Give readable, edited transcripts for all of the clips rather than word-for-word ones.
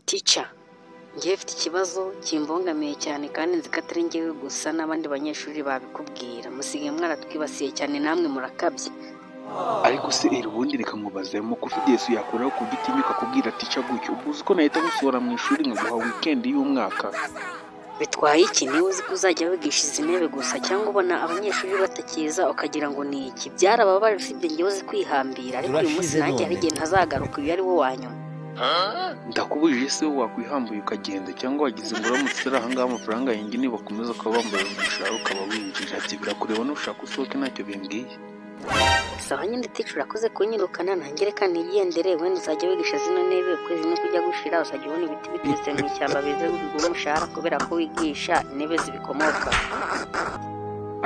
Teacher, ngewe mfite ikibazo kimbangamiye cyane, kandi nzi ko atari ngewe gusa, n'abandi banyeshuri babikubwira. Musigaye mwaratwibasiye cyane, namwe murakabye. Ariko se iri, ubundi reka nkubaze, mu confidence yakuraho ku gitinyuka kubwira teacher gutyo? Ubwo uzi ko nahita ngusohora mu ishuri, nkaguha weekend y'umwaka? Bitwaye iki niba uzi ko uzajya wigisha izi ntebe gusa? Cyangwa ubona abanyeshuri batakiza ukagira ngo ni iki? Byarababaje, usibye ngewe uzi kwihambira, ariko uyu munsi Turashize nanjye hari none. igihe ntazagaruka. Uyu ari wo wa nyuma. Ndakubujije se wakwihambuye ukagenda, cyangwa wagize ngo uramutse uri ahangaha amafaranga yanjye nibakomeza kuba bambaye umushahara ukaba winjira? Ibyo birakureba, nushaka usohoke, ntacyo bimbwiye. Sawa nyine teacher, urakoze kunyirukana. Nanjye reka nigendere. Wenda uzajya wigisha zino ntebe, ukwezi no kujya gushira uzajya ubona ibiti biturutse mu ishyamba bize biguha umushahara kubera ko wigisha intebe zibikomoka.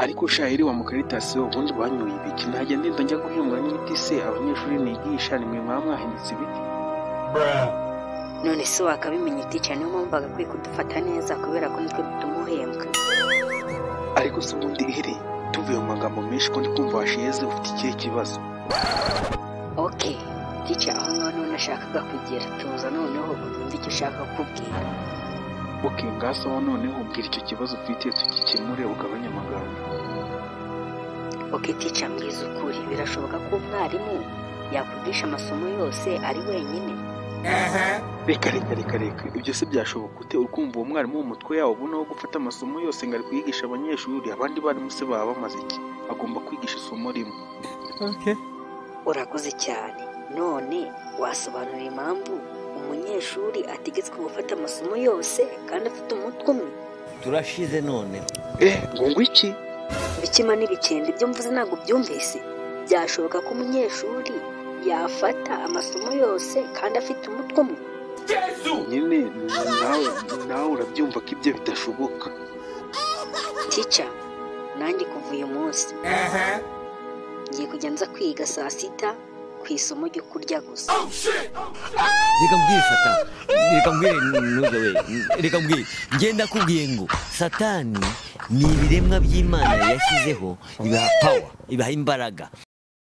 Ariko shahiri wa mukaritasi, ubundi banyoye ibiki? Ntajya ndinda njya guhembwa n'ibiti se? Abanyeshuri nigisha nimwe mwaba mwahindutse ibiti? None se wakabimenya teacher? Niyo mpamvu bagakwiye kudufata neza, kubera ko nitwe dutuma uhembwa. Ariko se ubundi iri, tuvuye mu magambo menshi, ko ndi kumva washeze, ufite ikihe kibazo? Ok teacher, aho ngaho niho nashakaga kugera. Tuza noneho unyumve icyo ushaka kukubwira. Ok, ngasaho noneho ubwira icyo kibazo ufite tugikemure, ugabanye amagambo. Ok teacher, mbwiza ukuri, birashoboka ko umwarimu yakwigisha amasomo yose ari wenyine? Reka reka reka reka, ibyo se byashoboka ute? Uri kumva uwo mwarimu mu mutwe yawo ubona wo gufata amasomo yose ngo ari kuyigisha abanyeshuri? Abandi barimu se baba bamaze iki? Agomba kwigisha isomo rimwe. Urakoze cyane. None wasobanura impamvu umunyeshuri ategetswe gufata amasomo yose kandi afite umutwe umwe? Turashize none. Eh, ngo iki? Bikima n'ibikende, ibyo mvuze ntabwo byumvise. Byashoboka ko umunyeshuri yafata amasomo yose kandi afite umutwe umwe? Nyine nawe urabyumva ko ibyo bidashoboka. Teacher, nanjye kuva uyu munsi ngiye kujya nza kwiga saa 6 ku isomo ryo kurya gusa. Reka mbwire satani, reka mbwire ntuze we, reka mbwire. Ngenda kubwiye ngo satani ni ibiremwa by'Imana yashyizeho, ibaha power, ibaha imbaraga.